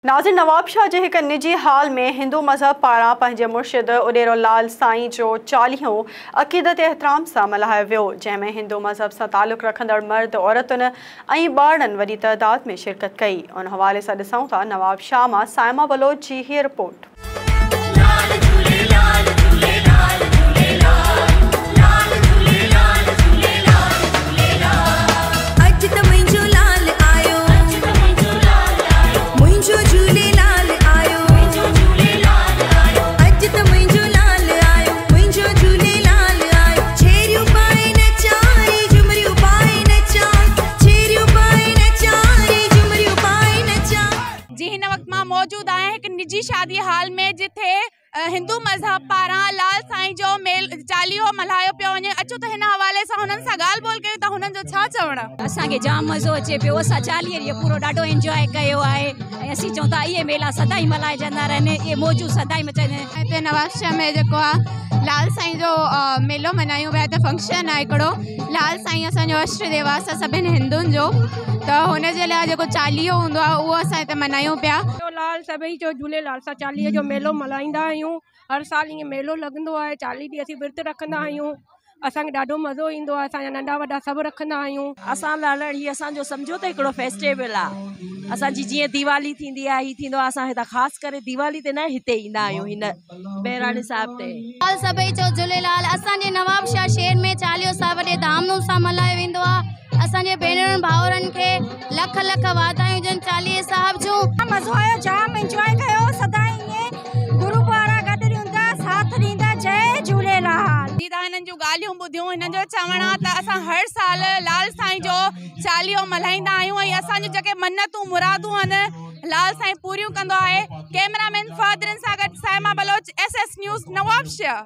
ناظرين نوابشاهه جي هڪ نجي هال ۾ هندو مذهب پاران پنهنجي مرشد اڏيرو لال سائين جو چاليهو عقيدت احترام سان ملهايو ويو، جنهن ۾ هندو مذهب سان تعلق رکندڙ مرد، عورتن ۽ ٻارڙن وڏي تعداد ۾ شرڪت ڪئي. ان حوالي سان ڏسون ٿا نوابشاهه مان صائمه بلوچ جي هيء رپورٽ. اڄ ته منهنجو لال آيو، منهنجو جهوليلال آيو. اڄ ته منهنجو لال آيو، منهنجو جهوليلال آيو. ڇيريون پائي نچان ري، جهمريون پائي نچان. ڇيريون پائي نچان ري، جهمريون پائي نچان. جي هن وقت مان موجود آهيان هڪ نجي شادي هال ۾ جٿي هندو مذهب پاران لال سائين جو ميل چاليهو ملهايو پيو وڃي. اچو ته هن حوالي سان هنن سان ڳالهه ٻولهه ڪيون ته هنن جو ڇا چوڻ آهي. اسان کي جام مزو اچي پيو. اسان 40 ڏينهن پورو ڏاڍو انجواء ڪيو آهي ۽ اسين چئون ٿا اهي ميلا سدائين ملهائجندا رهن، اهي موجون سدائين مچن. هتي نوابشاهه ۾ جيڪو آهي لال سائين جو ميلو ملهايون پيا. هتي فنڪشن آهي هڪڙو. لال سائين اسان جو اشٽ ديو آهي اسان سڀني هندن جو، ته هن جي لاءِ جيڪو چاليهو هوندو آهي اهو اسان هتي ملهايون پيا. لال سڀئي چئو جهوليلال. اسان 40 جو ميلو ملهائيندا آهيون. هر سال ائين ميلو لڳندو آهي. 40 ڏينهن اسين ورت رکندا آهيون. اسان کي ڏاڍو مزو ايندو آهي. اسان جا ننڍا وڏا سڀ رکندا آهيون. اسان لاء هي اسان جو سمجهو ته هڪڙو فيسٽيول آهي. اسان جي جيئن ديوالي ٿيندي آهي، هي ٿيندو آهي، اسان هتان خاص ڪري ديوالي تي نه هتي ايندا آهيون هن بهراڻي صاحب تي. لال سڀئي چئو جهوليلال. اسان جي نوابشاهه شهر ۾ چاليهو صاحب وڏي ڌام ڌوم سان ملهايو ويندو آهي. اسان جي ڀينرن ڀائرن کي لک لک واڌايون هجن چاليهي صاحب جون. مزو آيو، جام انجواء ڪيو. سدائين ائين گروپ وارا گڏ ڏيندا، ساٿ ڏيندا. جئي جهوليلال. جي توهان هنن جون ڳالهيون ٻڌيون. هنن جو چوڻ آهي ته اسان هر سال لال سائين جو چاليهو ملهائيندا آهيون ۽ اسان جون جيڪي منتون مرادون آهن لال سائين پوريون ڪندو آهي. ڪئميرا مين فهد رند سان گڏ Saima Baloch, S S news, Nawabshah.